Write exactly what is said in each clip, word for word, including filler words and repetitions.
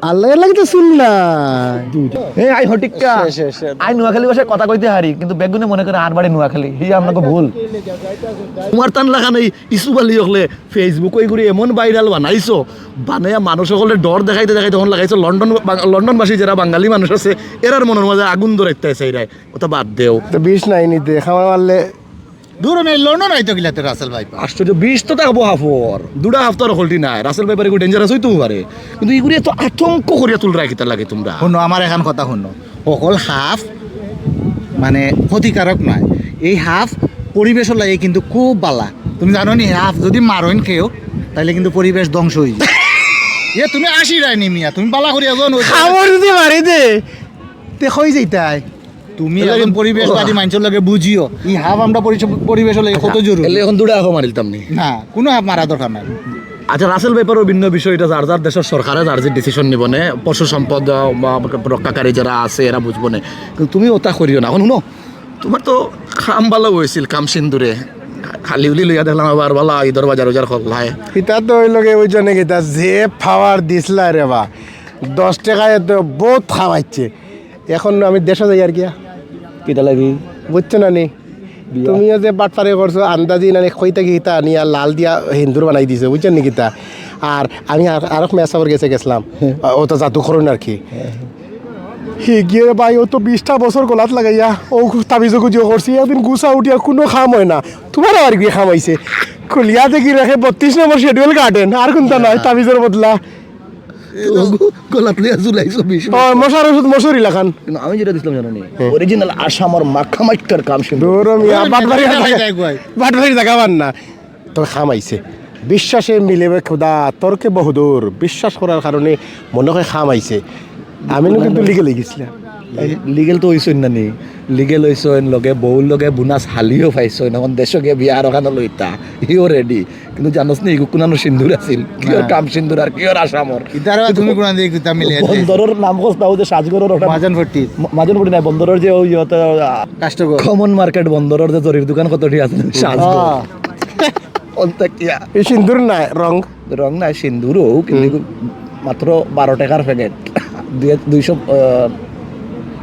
আল্লাহ, এর লাগি তো শুনলা। এ, আই হটিক্কা। শেষ, শেষ, শেষ। আই নোয়াখালী ভাষায় কথা কইতে হারি, কিন্তু বেগুনে মনে করে আর বাড়ি নোয়াখালী। হি আমরাকে ভুল। তোমার তান লাখান এই ইসু বালি হকলে Facebook ওই করে এমন ভাইরাল বানাইছো, বানাইয়া মানুষ হকলে ডর দেখাইতে দেখাইতে তখন লাগাইছো লন্ডন, বাং-, লন্ডনবাসী যারা বাঙালি মানুষ আছে, এরার মনের মাঝে আগুন ধরাইতে আছে এরাই। ওটা বাদ দেও। তো বিষ নাই নিতে, খাওয়া মারলে দূর আমি লন্ডন আইতো গিলাতে রাসেল ভাইপার। আশ্চর্য, বিষ তো থাকবো হাফর, দুটা হাফ তো আর হলটি নাই। রাসেল ভাইপার এগুলো ডেঞ্জারাস হইতেও পারে, কিন্তু এগুলি এত আতঙ্ক করিয়া তুলরা কিতা লাগে তোমরা? শুনো, আমার এখন কথা শুনো, হকল হাফ মানে ক্ষতিকারক নয়, এই হাফ পরিবেশর লাগে কিন্তু খুব বালা। তুমি জানো নি, হাফ যদি মারইন কেউ, তাহলে কিন্তু পরিবেশ ধ্বংস হয়ে যায়। এ তুমি আসি রায় নি মিয়া, তুমি বালা করিয়া জানো। খাবার যদি মারি দে, তে কই যাইতাই? তুমি এলা এখন কিন্তু পরিবেশবাদী মানুষের লগে বুঝিও, এই হাফ আমরা পরিবেশ, পরিবেশর লাগি কত জরুরি। এলে এখন দুটা হাফ মারিলতাম নি। না, কোনো হাফ মারা দরকার নাই। আচ্ছা, রাসেল ভাইপারও ভিন্ন বিষয়, এটা যার যার দেশের সরকারে যার যে ডিসিশন নিব নে, পশু সম্পদ, আহ, বা রক্ষাকারী যারা আছে এরা বুঝবো নে। কিন্তু তুমি ওটা করিও না। এখন শুনো, তোমার তো কাম ভালা হয়েছিল, কাম সিন্দুরে, খালি উলি লইয়া দেখলাম আবার ভালা ইদর বাজার উজার করলায়। ইতা তো ওই লগে ওই জন্য কিতা যে পাওয়ার দিছলা রে বা, দশ টাকায় তো বহুত খাওয়াইছে। এখন আমি দেশে যাই আর কিয়া। কিতা লাগি? বুঝছো না নি? বিয়া। তুমিও যে বাটপারি করছো, আন্দাজি নানি কই থাকি হিতা আনিয়া লাল দিয়া হিন্দুর বানাই দিছে, বুঝছো নি কিতা? আর আমি আর, আরক মেসাবর গেছে গেছিলাম, হ্যাঁ। ও তো জাদু করুন আর কি। হ্যাঁ। হি গিয়ে ভাই, ও তো বিশটা বছর গলাত লাগাইয়া, ও তাবিজ গুজিও করছি, একদিন গুছা উঠিয়া কোনো কাম হয় না। তোমারও আর কি কাম হইছে? খুলিয়া দেখি রাখে বত্রিশ নম্বর শিডিউল গার্ডেন, আর কোনটা নাই, হ্যাঁ। তাবিজর বদলা। গলাত লইয়া ঝুলাইছো বিষ। ও, মশার ওষুধ, মশারি লাখান। কিন্তু আমি যেটা দিছিলাম জানো নি? হ্যাঁ। অরিজিনাল আসামর মাখা মাইক্কার কাম শুরু। দূর মিয়া, বাটবাড়ি বাটবাড়ি জাগা পার না। তবে কাম আইছে। বিশ্বাসে মিলেবে খোদা, তর্কে বহুদূর। বিশ্বাস করার কারণে মনে হয় কাম আইছে। আমি নু কিন্তু লিগেল হয়ে গেছিলাম। লিগেল তো হইছইন না নি? লিগেল হইছইন, লগে বউর লগে বুনাস হালিও পাইছইন, এখন দেশো গিয়ে বিয়া আর ওখানে লইতা, ইও রেডি। কিন্তু জানোস নি, ইগু কুনানো সিন্দুর আছিল, কিওর হ্যাঁ। কাম সিন্দুর আর কিওর আসামর। ইতারা তুমি কোন দিকে কিতা মিলে আছে? বন্দরর নাম কস না, ওই যে সাজগরর ওটা। মাজন ভর্তি। ম-, মাজন ভর্তি নাই, বন্দরর যে ওই ইয়েটা, আ, কাষ্টগর। কমন মার্কেট বন্দরর যে জরির দোকান কতটি আছে, সাজগর। হ্যাঁ। অন্তা কিয়া? এই সিন্দুর না, রং। রং না, সিন্দুরও, কিন্তু হুম। মাত্র বারো টাকার প্যাকেট। দুই-, দুইশো, আহ,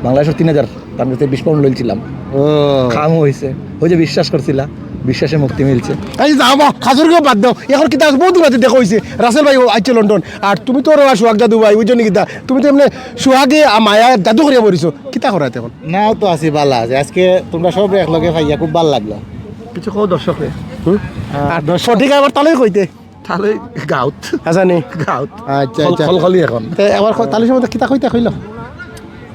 বাংলাদেশের তিন হাজার, তার কাছে বিশ পাউন্ড লইছিলাম। ও। কাম হইছে। ওই যে বিশ্বাস করছিলা, বিশ্বাসে মুক্তি মিলছে। এই যাও বা, খাজুর গো বাদ দাও। এখন কিতা আছে? বহুত দিন বাদে দেখা হইছে। রাসেল ভাই, ও আইছে লন্ডন। আর তুমি তো ওরা সোহাগ জাদু ভাই, বুঝছো নি কিতা? তুমি তো এমনি সোহাগে আ, মায়া জাদু করিয়া মরিছো। কিতা করাতে এখন? নাও তো আছি, বালা আছে। আজকে তোমরা সব একলগে পাইয়া খুব ভালো লাগলো। কিছু কও দর্শকরে। হুম? আহ, আর দর্শক সঠিক আবার তাহলেই কইতে। তাহলে গাউত। আচ্ছা, নি। গাউত। আচ্ছা, খল-, আচ্ছা। খলখলি এখন। তে আবার ক-, তাহলে সময় কিতা কইতা কইলো?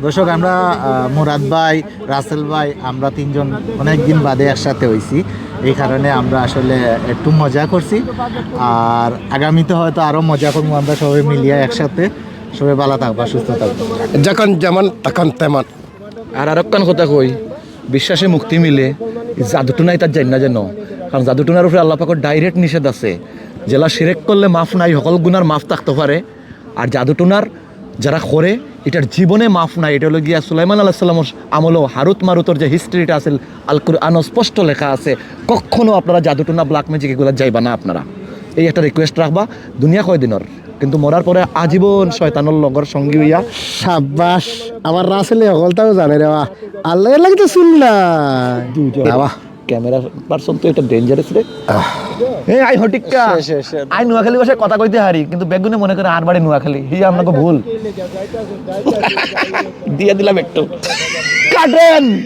দর্শক, আমরা, আহ, মুরাদ ভাই, রাসেল ভাই, আমরা তিনজন অনেক দিন বাদে একসাথে হইছি। এই কারণে আমরা আসলে একটু মজা করছি। আর আগামীতে হয়তো আরো মজা করবো আমরা সবাই মিলিয়া একসাথে। সবাই ভালো থাকবা, সুস্থ থাকবা। যখন যেমন, তখন তেমন। আর আরোকখান কথা কই, বিশ্বাসে মুক্তি মিলে, জাদুটুনা ইতাত যাইন না যেন। কারণ জাদুটুনার উপরে আল্লাহ পাকর direct নিষেধ আছে। যেলা শিরেক করলে মাফ নাই, হকল গুনার মাফ থাকতে পারে। আর জাদুটুনার যারা করে, ইটার জীবনে মাফ নাই। ইটা হলো গিয়া সুলাইমান আলাইহিস সালামর আমলো হারুত মারুতর যে history টা আছিল, আল কুরআনো স্পষ্ট লেখা আছে, কখনো আপনারা জাদুটুনা, black magic এগুলা যাইবা না আপনারা। এই একটা request রাখবা, দুনিয়া কয়দিনর, কিন্তু মরার পরে আজীবন শয়তানর লগর সঙ্গী হইয়া। সাব্বাস, আমার রাসেলে হকলতাও জানে রে বা। আল্লাহ এর লাগি তো শুনলা। দুইজন। বাবা। Camera person তো এটা dangerous রে। আহ। এ, আই হটিক্কা। শেষ, শেষ, শেষ। আই নোয়াখালী ভাষায় কথা কইতে হারি, কিন্তু বেগুনে মনে করে আর বাড়ি নোয়াখালী। হি আমরাকে ভুল। দিয়া দিলাম একটু। কাটেন।